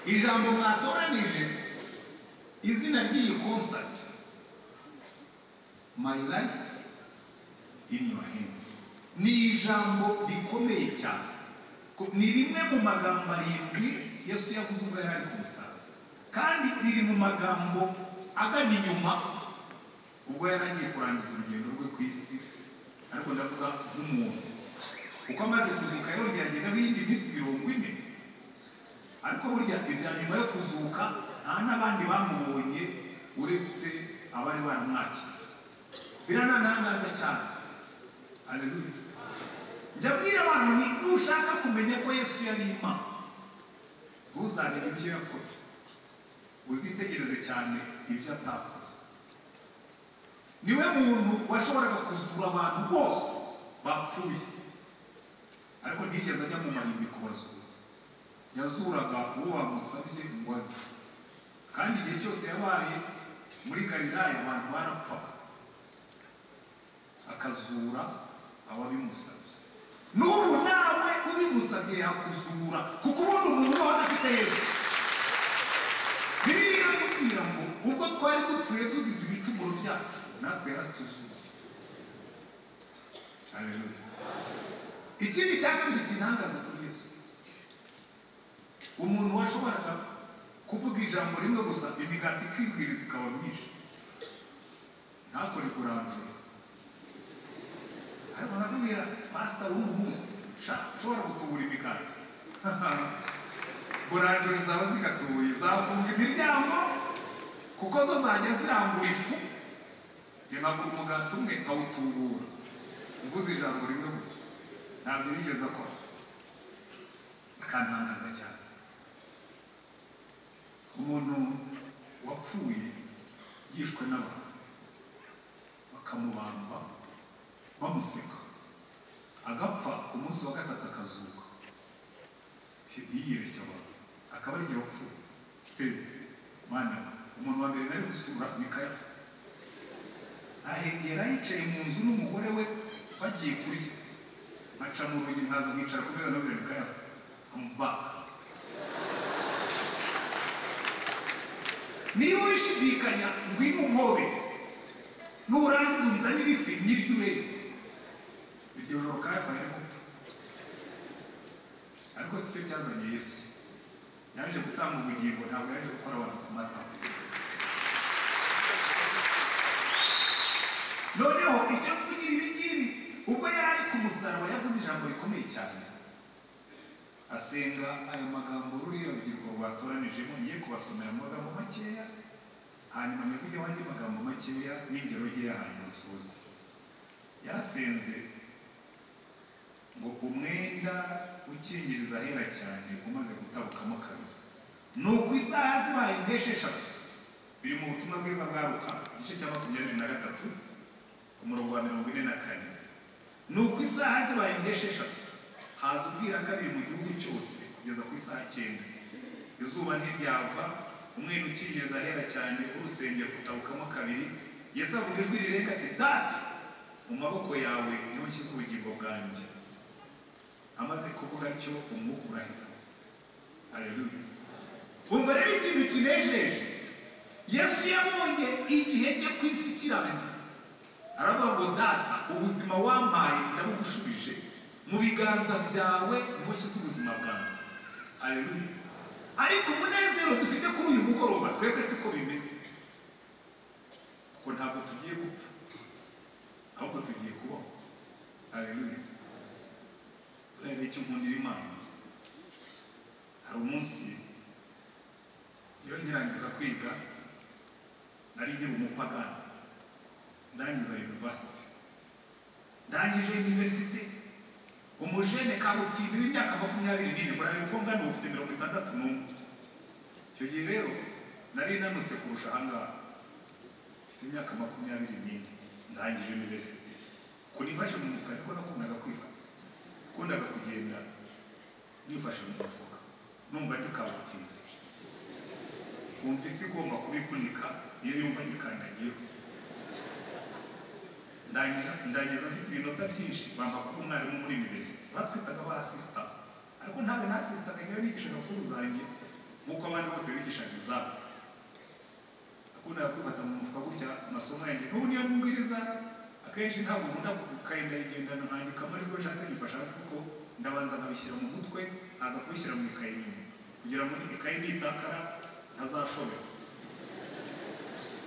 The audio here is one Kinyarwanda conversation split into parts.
Ijambo mwatoranije, izina ry'iyi concert, "My Life in Your Hands", ni ijambo rikomeye cyane. Ni rimwe mu magambo 7 Yesu yavuze ubwo yari ari ku musaraba, kandi riri mu magambo agana inyuma ubwo yari agiye kurangiza urugendo rwe ku isi. Ariko ndavuga nk'umuntu, kuko amaze kuzuka yongeye agendaho iyindi minsi 40. Ariko burya ibya nyuma yo kuzuka nta n'abandi bamubonye uretse abari baramwakiriye. Biranantangaza cyane. Haleluya. Njya mbwira abantu ni nushaka kumenya ko Yesu yari Imana, ntuzarebe ibyo yakoze, uzitegereze cyane ibyo atakoze. Niwe muntu washoboraga kuzura abantu bose bapfuye, ariko ntiyigeze ajya mu marimbi kubazura. Yazuraga uwo bamusabye ngo aze. Kandi igihe cyose yabaye muri Galilaya abantu barapfaga, akazura ababimusabye. N'ubu nawe ubimusabye yakuzura, kuko ubundi umuntu ubaho adafite Yesu. Bibiliya iratubwira ngo ubwo twari dupfuye tuzize ibicumuro byacu, natwe yaratuzuye. Haleluya. Ikindi cya kabiri kintangaza kuri Yesu, umuntu washoboraga kuvuga ijambo rimwe gusa imigati ikibwiriza ikaba myinshi, ntakore kuranjura. Ariko nakubwira pastor w'uyu munsi ushobora gutubura imigati, buranjura zaba zigatubuye, zafunga imiryango kuko zo zajya zirangura ifu. Njye nagura umugati umwe nkawutubura mvuze ijambo rimwe gusa. Ntabwo yigeze akora. Akantangaza cyane, umuntu wapfuye yishwe n'abantu bakamubamba bamuseka, agapfa ku munsi wa gatatu akazuka, ntiyiyereke abantu, akaba ari igihe wapfuye. Mana, umuntu wa mbere nari gusura ni Kayafa. Ahengera yicaye mu nzu n'umugore we bagiye kurya, nkaca mu rugi nkaza nkicara ku meza nabwira ni Kayafa, I'm back. Niba wishidikanya ngwino umpobe, nurangiza unzanire ifi nyirye urebe. Iryo joro Kayafa yari gupfa, ariko si cyo cyazanye Yesu. Yaje gutanga ubugingo, ntabwo yaje gukora abantu ku mata. Noneho icyo mvugira ibi ngibi, ubwo yari ari ku musaraba yavuze ijambo rikomeye cyane, asenga ayo magambo ruriya rubyiruko rwatoranijemo. Ngiye kubasomera amagambo makeya, hanyuma nyivugeho andi magambo makeya n'ingero nkeya, hanyuma nsoze. Yarasenze ngo umwenda ukingiriza ahera cyane umaze gutabukamo kabiri, nuko isaha zibaye 6:00. Biri mu butumwa bwiza bwa Luka igice cya 23 umurongo wa 44. Nuko isaha zibaye 6:00 haza ubwira kabiri mu gihugu cyose kugeza ku isaha 9. Izuba ntiryava, umwenda ukingiriza ahera cyane urusengero kutabukamo kabiri. Yesu avuga ijwi rirenga ati, Data, mu maboko yawe niho nshyize ubugingo bwanjye. Amaze kuvuga atyo umwuka urahera. Haleluya. Umva rero ikintu kinejeje, Yesu yabonye igihe cye ku isi kirangiye, aravuga ngo Data, ubuzima wampaye ndabugushubije, mu biganza byawe niho nshyize ubuzima bwanjye. Haleluya. Ariko umunezero dufite kuri uyu mugoroba twebwe siko bimeze, kuko ntabwo tugiye gupfa, ahubwo tugiye kubaho. Haleluya. Buriya icyo nkundira Imana, hari umunsi iyo nkirangiza kwiga nari nkiri umupagani, ndangiza university, ndangije university, umujene kabutindi w'imyaka 24, murareba uko ngana, ufite 61. Icyo gihe rero nari nanutse kurusha ahangaha, mfite imyaka 24, ndangije university. Ko nifashe mu mufuka, niko nakundaga kwifata, nakundaga kugenda nifashe mu mufuka, numva ndi kabutindi, wumva isi igomba kubifunika iyo yumva nyikandagiyeho. Ndangiza mfite ibinota byinshi, bampa kuba umwarimu muri university. Batwitaga ba assistant, ariko ntawe na assistant, ngewe nigishaga kuri zanjye. Nk'uko abandi bose bigishaga izabo, nakundaga kwifata mu mufuka gutya amasomo yanjye. N'ubu niyo mbwiriza akenshi ntabwo nkunda ikayi, ndayigendana nkandikamo, ariko nshatse nyifasha hasi, kuko ndabanza nkabishyira mu mutwe, nkaza kubishyira mu ikayi nyuma, kugira ngo ikayi nitakara ntazashobera.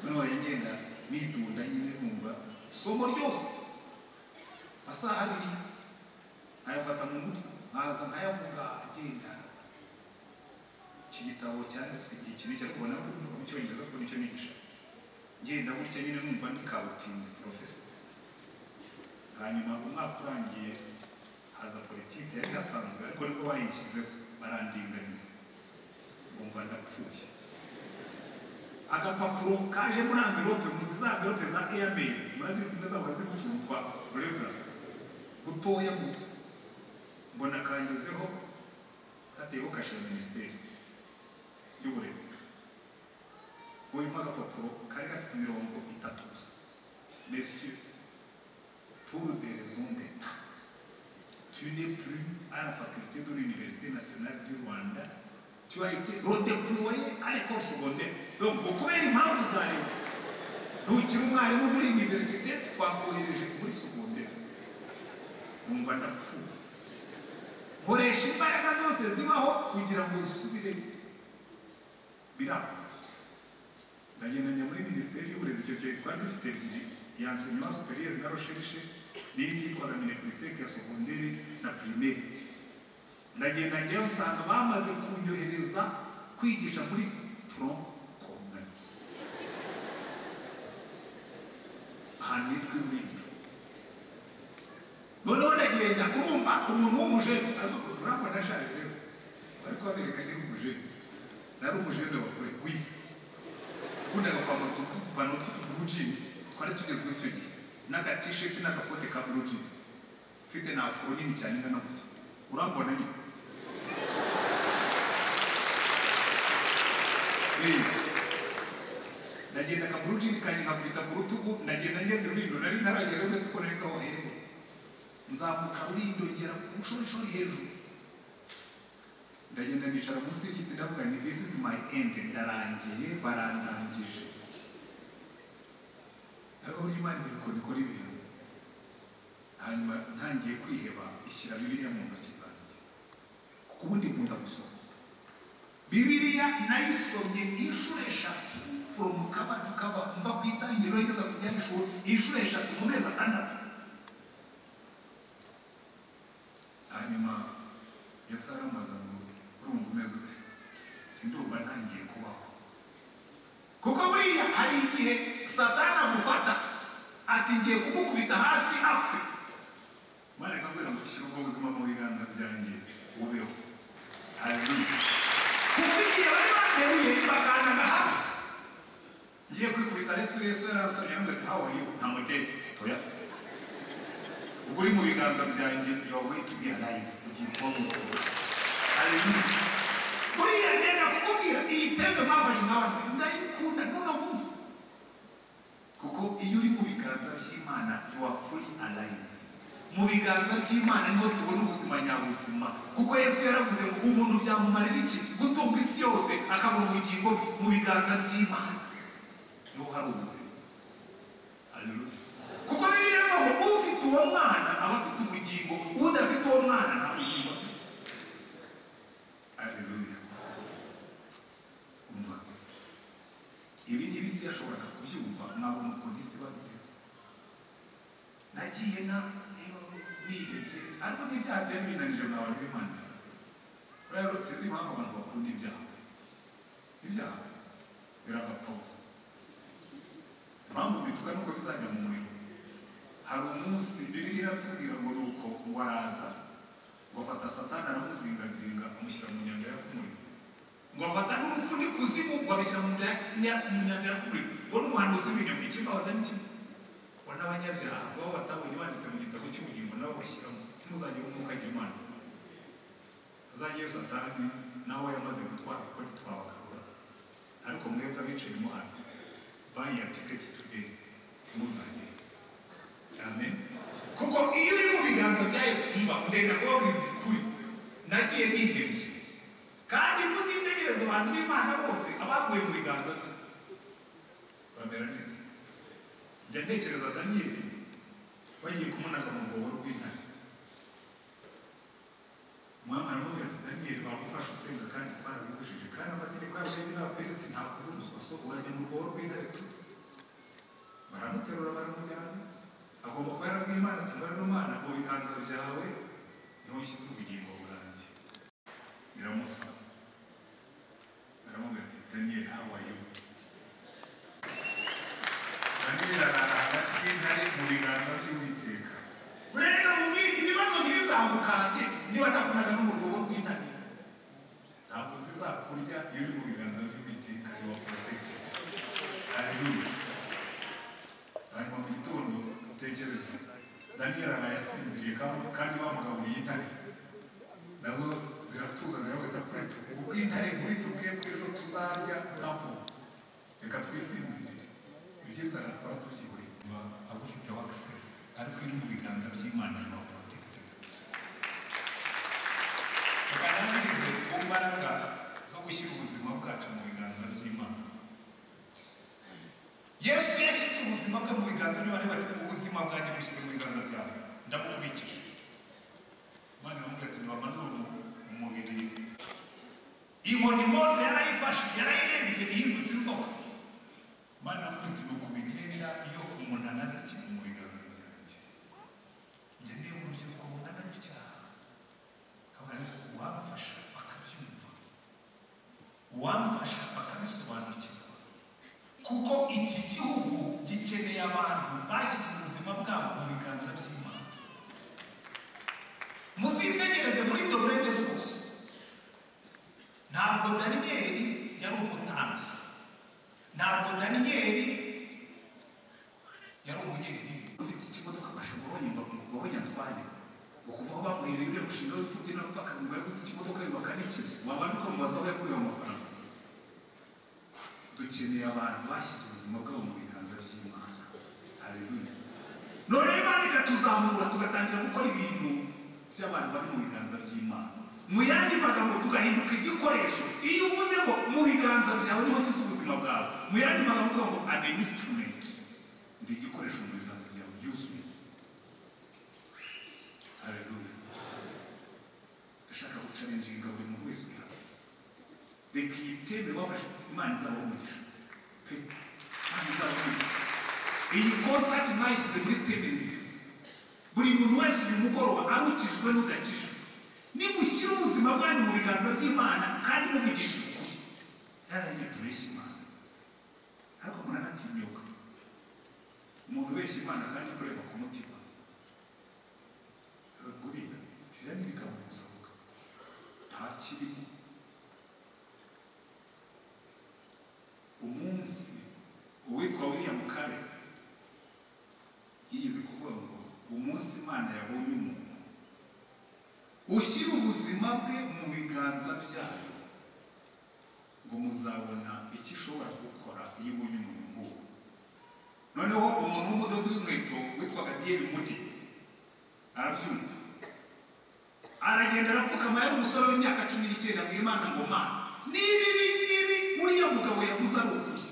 Noneho ngenda nidunda nyine, numva isomo ryose amasaha 2 nkayafata mu mutwe, nkaza nkayavuga agenda. Iki gitabo cyanditswe igihe kinini, ariko ubona ko bivuga mu Cyongereza kuko nicyo nigisha. Ngenda gutya nyine numva ndi kabutindi professor. Hanyuma umwaka urangiye haza politiki yari hasanzwe, ariko nibwo bayishyizeho, barandinganiza, bumva ndapfuye. Agapapuro kaje muri envelope, muzi za envelope za airmail, murazizi neza, ziri kwa regular butoya, mu mbona kangezeho hateyeho kashe ya Minisiteri y'Uburezi. Nkuyemo agapapuro kari gafite imirongo itatu gusa: "Monsieur, pour des raisons d'État, tu n'es plus à la faculté de l'Université nationale du Rwanda, tu as été redéployé à l'école secondaire." Donc ngo kubera impamvu za leta ntukiri umwarimu muri université, twakohereje muri secondaire. Numva ndapfuye, nkoresha imbaraga zose zibaho kugira ngo nsubire, biranga. Ndagenda njya muri Minisiteri y'Uburezi. Icyo gihe twari dufite ebyiri, ya enseignement supérieur na recherche, n'indi yitwaga MINEPRISEC ya secondaire na primaire. Ndagenda njyayo, nsanga bamaze kunyohereza kwigisha muri tronc commun ahantu hitwa Irulindo. Noneho ndagenda, urumva umuntu w'umujene, ariko urabona ndashaje rero, ariko babereka ndi umujene, nari umujene wa kure w'isi. Kundaga kwambara utuntu tw'udupantaro tw'utu jean twari tugezweho icyo gihe, n'agatisheti n'agakote ka blue jean, mfite na afro nini cyane ingana gutya. Urambona nyine. Ndagenda, aka blue jean kanjye nkakubita ku rutugu, ndagenda. Ngeze Rulindo, nari ntaragera, uretse ko nari nzi aho haherereye. Nzamuka Rulindo, ngera ku bushorishori hejuru, ndagenda nicara munsi y'igiti, ndavuga nti: "This is my end, ndarangiye, barandangije." Ariko burya Imana igira ukuntu ikora ibintu. Hanyuma ntangiye kwiheba, ishyira Bibiliya mu ntoki zanjye, kuko ubundi nkunda gusoma Bibiliya. Nayisomye inshuro eshatu from cover to cover, mva ku itangiriro ngeza ku Byahishuri, inshuro eshatu mu mezi 6. Hanyuma Yesu aramaze ngo: "Urumva umeze ute?" "Ndumva ntangiye kubaho." Kuko buriya hari igihe Satani agufata ati: "Ngiye kumukubita hasi apfe." Imana ikabwira ngo: "Shyira ubwo buzima mu biganza byanjye, ubeho." Haleluya! Kuko igihe bari banteruye bakanaga hasi ngiye kwikubita, Yesu yaransabye ngo ati: "How are you?" "Nta mutete toya, ubwo uri mu biganza byanjye, you are going to be alive, ugiye kuba muzima." Haleluya! Buriya ngenda kukubwira, iyi thème mwafashe nk'abantu ndayikunda n'uno munsi, kuko iyo uri mu biganza by'Imana, you are fully alive. Mu biganza by'Imana niho tubona ubuzima nyabuzima, kuko Yesu yaravuze ngo: "Umuntu byamumarira iki gutunga isi yose akabura ubugingo bwe?" Mu biganza by'Imana niho hari ubuzima. Haleluya! Kuko Bibiliya iravuga ngo ufite uwo mwana aba afite ubugingo, udafite uwo mwana nta bugingo afite. Haleluya! Umva, ibi ngibi isi yashoboraga kubyumva, mwabona ukuntu isi iba nziza. Nagiye na nihebye, ariko n'ibyaha byari binanije. Mwa bantu b'Imana, rero sinzi impamvu abantu bakunda ibyaha. Ibyaha biragapfa gusa. Impamvu mbituka nuko bizajya mu muriro. Hari umunsi Bibiliya iratubwira ngo nuko ngo araza, ngo afata Satani aramuzingazinga, amushyira mu nyanja yaka umuriro, ngo afata n'urupfu n'ikuzimu, ngo abishyira mu nyanja yaka umuriro, ngo n'umuhanuzi w'ibinyoma. Ikimbabaza ni kimwe, ngo n'abanyabyaha baba batabonye banditse mu gitabo cy'ubugingo nabo bashyiramo. Ntimuzagire umwuka agira Imana, azajyayo Satani nawe yamaze gutwara, kuko ntitwabagarura. Ariko mwebwe abicayemo hano, buy your ticket today, muzagere. Amen. Kuko iyo uri mu biganza bya Yesu, umva, ndenda kubabwiza ukuri, nagiye nihebye. Kandi muzitegereze abantu b'Imana bose abaguye mu biganza bye bamera neza. Njya ntekereza Daniyeli bagiye kumunaga mu rwobo rw'intare, umwami aramubwira ati Daniyeli bagufasha usenga kandi twarabibujije, kandi amategeko y'Abayahudi n'Abaperesi ntavuguruzwa, so urajya mu rwobo rw'intare tu. Baramuterura baramujyana. Agomba kuba yarabwiye Imana ati ngwino Mana, mu biganza byawe niho nshyize ubugingo bwanjye. Iramusaba, aramubwira ati Daniyeli, how are you? Daniyeli arara hagati y'intare mu biganza by'Uwiteka. Urereka mubwire ibibazo ntibizamukange niba ntakunaga no mu rwobo rw'intare. Ntabwo zizakurya iyo uri mu biganza by'Uwiteka, you are protected. Haleluya. Hanyuma mu gitondo utekereza Daniyeli araye asinziriye kandi bamugaburiye intare, nazo ziratuza ziravuga ati ubwo intare nkuri tubwiye ko ejo tuzarya ntabwo, reka twisinzirire, iby'inzara twaba tubyiburiye. Agufiteho access, ariko iri mu biganza by'Imana, you are protected. Reka ntangirize ku mbaraga zo gushyira ubuzima bwacu mu biganza by'Imana. Yesu yashyize ubuzima bwe mu biganza by'Imana, bati ubuzima bwanjye bushyize mu biganza byawe, ndabukubikije. Imana iramubwira ati nibamanure umubiri. Inkoni Mose yarayifashe, yarayirebye ihindutse inzoka. Imana iramubwira iti nuko bigenda iyo umuntu anaze ikintu mu biganza byanjye. Njya ndeba urubyiruko rungana gutya, nkavuga nti uwamfasha bakabyumva, uwamfasha bakabisobanukirwa, kuko iki gihugu gikeneye abantu bashyize ubuzima bwabo mu biganza by'Imana. Muzitegereze muri domaine zose. Ntabwo Daniyeli yari umutambyi, ntabwo Daniyeli yari umunyedini. Ufite ikimodoka wabonye atwaye, ngo kuva aho bamuhereye uriya mushinga w'imfubyi n'abapfakazi ngo yaguze ikimodoka yubaka n'ikizu, wabona ukamubaza aho yakuye amafaranga. Dukeneye abantu bashyize ubuzima bwabo mu biganza by'Imana. Haleluya. Noneho Imana ikatuzamura tugatangira gukora ibintu by'abantu bari mu biganza by'Imana. Mu yandi magambo tugahinduka igikoresho. Iyo uvuze ngo mu biganza byawe niho nshyize ubuzima bwawe, mu yandi magambo uvuga ngo an instrument, ndi igikoresho mu biganza byawe, use me. Haleluya. Ndashaka guchallenginga buri muntu wese uri hano. Reka iyi theme wafashe, Imana izabaha umugisha pe, Imana izabaha umugisha. Iyi concert mwayishyize muri theme nziza. Buri muntu wese uyu mugoroba arukijwe n'udakijwe, nimushyira ubuzima bwanyu mu biganza by'Imana kandi muvugishije ukuri, yararye tubeshya Imana, ariko muranatinyuka. Umuntu ubeshya Imana kandi kureba ku mutima, guriya ririya ni ibigambo gusa avuga, nta kirimo. Umunsi uwitwa William Carey yigeze kuvuga ngo umunsi Imana yabonye umuntu ushyira ubuzima bwe mu biganza byayo, ngo muzabona icyo ishobora gukora iyo ibonye umuntu nk'uwo. Noneho umuntu w'umudozi w'inkweto witwaga D.L. Moody arabyumva, aragenda arapfukama. Yari umusore w'imyaka 19, abwira Imana ngo Mana, niba ibi ngibi uriya mugabo yavuze ari ukuri,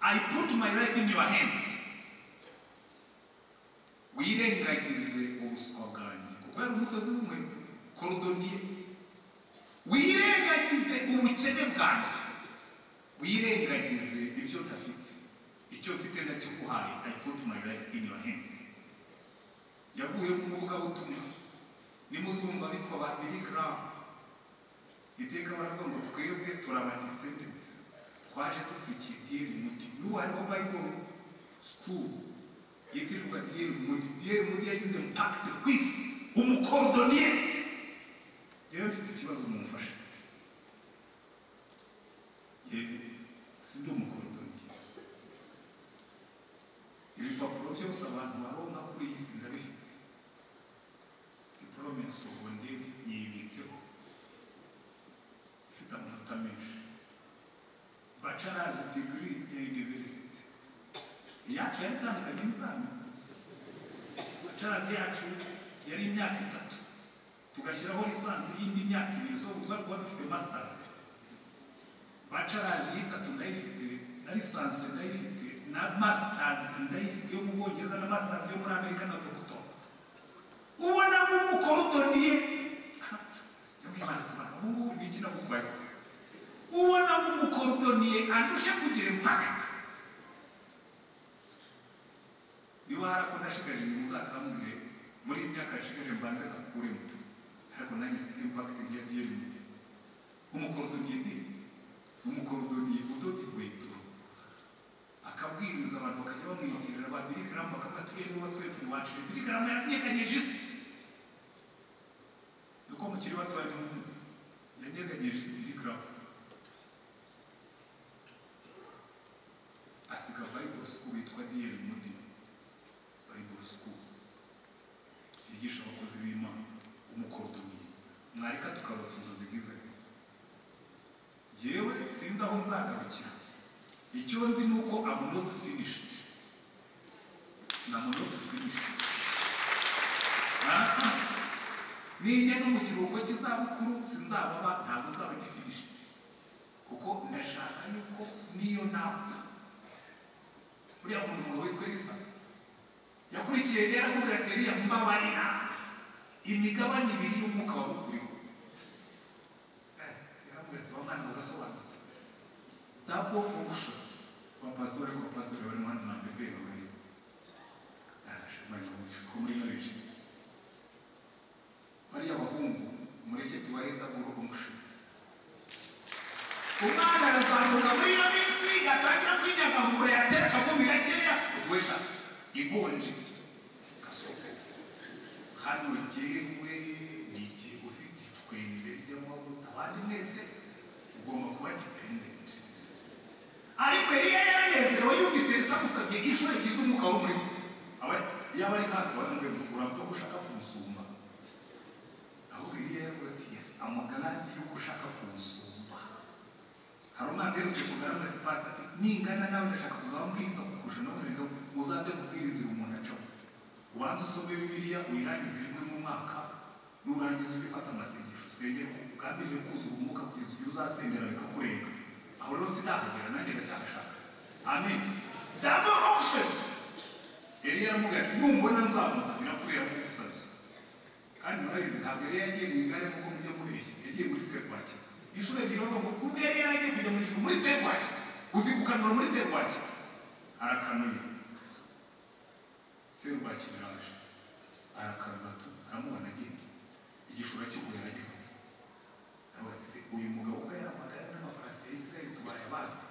I put my life in your hands, wirengagize ubuswa bwanjye, kuko yari umudozi w'inkweto, cordonnier, wirengagize ubukene bwanjye, wirengagize ibyo ntafite, icyo mfite ndakiguhaye, I put my life in your hands. Yavuye mu muvugabutumwa, nimuzumva bitwa ba Billy Graham, iteka baravuga ngo twebwe turaba descendants, twaje dukurikiye D.L. Moody. N'ubu hariho Bible school yitirirwa D.L. Moody. D.L. Moody yagize impact ku isi, umucordonnier. Njyewe mfite ikibazo, mumfashe, sindi umucordonnier. Ibipapuro byose abantu baronka kuri iyi si ndabifite, diplôme ya secondaire nyibitseho ifite amanota menshi, bachelor's degree ya university iyacu yari itandukanye n'izanyu. Bachelor's yacu yari imyaka 3, tugashyiraho licence y'indi myaka 2, so twari kuba dufite masters. Bachelors y'itatu ndayifite, na licence ndayifite, na masters ndayifite yo mu Bwongereza, na masters yo muri Amerika, na doctor. Ubona nk'umucordonnier, ubu ngubu ni iki nagutwaye? Ubona nk'umucordonnier andushe kugira impact. Niba hari ako nashigaje inyuma uzakambwire, muri iyi myaka yashigaje mbanze ngakuremo, ariko nanjye sige impact nk'iya D.L. Moody. Umucordonnier, ndi umucordonnier udoda inkweto, akabwiriza abantu bakajya bamwitirira ba Billy Graham, bakavuga turiya niwe watwinfluencije. Billy Graham yanyeganyeje isi, nuko mukiri batoya ntimuzi, yanyeganyeje isi Billy Graham, asiga Bible School yitwa D.L. Moody Bible School yigisha abakozi b'Imana. Umucordonnier, mwareka tukarota inzozi nk'izo. Yewe, sinzi aho nzagarukira, icyo nzi ni uko I'm not finished, I'm not finished. Ah, nijya no mu kiruhuko cy'izabukuru sinzaba, ntabwo nzaba ndi finished, kuko ndashaka yuko niyo napfa, uriya muntu, umuntu witwa Elisa yakurikiye Eliya, aramubwira ati: "Eliya, mbabarira imigabane ibiri y'umwuka wagukuriho." Yaramubwira ati: "Wa mwana, ugasobanutse." Double unction wa pasitori, ariko pasitori barimo hano na bebe bagari two muri marriage, bariya bahungu mureke tubahe double unction. Umwana arazamuka muri ino minsi, yatangira kwinyagamura, yatera akavumbi gakeya, utwesha inkonji gasoko hano. Jyewe ni igihe ufite icwende ry'amavuta, abandi mwese ugomba kuba dependent. Ariko Eliya yaranezerewe yumvise Elisa amusabye inshuro ebyiri z'umwuka w'umurimo. Aba yaba ari nkatwe, baramubwira ngo uravuga ko ushaka kunsumba. Ahubwo Eliya yaravuze ati: "Yes, I'm glad yuko ushaka kunsumba." Hari umwana uherutse kuza aramubwira ati: "Pastor," ati, "ningana nawe ndashaka kuzaba mbwiriza kukurusha." Nawe ngo uzaze kubwira inzira umuntu acamo, ubanze usome Bibiliya uyirangize rimwe mu mwaka, nurangiza ujye ufata amasengesho usengere, ugambirire kuzura umwuka kugeza igihe uzasengera bikakurenga. Aho rero sinahagera, nanjye ndacyahashaka. Amen. Double unction. Eliya aramubwira ati: "Numbona nzamuka birakubera nk'uko usabye." Kandi murabizi, ntabwo Eliya yagiye mu igare kuko mujya mubeshya, yagiye muri serwakira inshuro ebyiri. Bavuga ngo ubwo Eliya yaragiye kujya mu ijuru muri serwakira, uzi gukanura muri serwakira? Arakanuye, serwakira iraje, arakanura tu, aramubona agenda, igishura kiguye aragifata. Aravuga ati: "Se uyu mugabo ko yari amagare n'amafarasi ya Isirayeli, tubaye abandi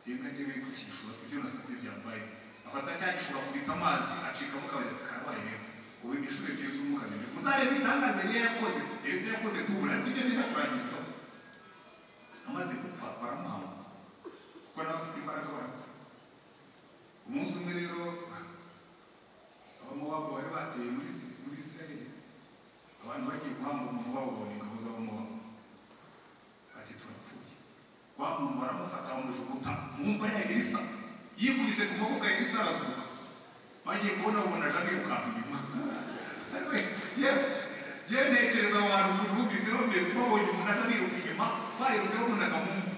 tembwa, ndebe yuko iki gishura ibyo nasabye byambaye." Afata cya gishura, akubita amazi acikamo kabiri, ati: "Karabaye rero." Ubu inshuro ebyiri z'umwuka zinjira. Muzarebe ibitangaza Eliya yakoze, Elisa yakoze double. Ariko ibyo nenda kurangirizaho, amaze gupfa baramuhamba, kuko nawe afite imbaraga barapfa. Umunsi umwe rero Abamowabu bari bateye muri Isirayeli, abantu bagiye guhamba umuntu wabo, babona ingabo z'Abamowabu, bati: "Turapfuye." Wa muntu baramufata bamujuguta mu mva ya Elisa, yikubise ku magufwa ya Elisa arazuka. Bagiye kubona babona aje abirukanka inyuma. Ariko njyewe ntekereza abo bantu ukuntu bumvise bameze, babonye umuntu aje abiruka inyuma, bahirutse babonaga mu mva.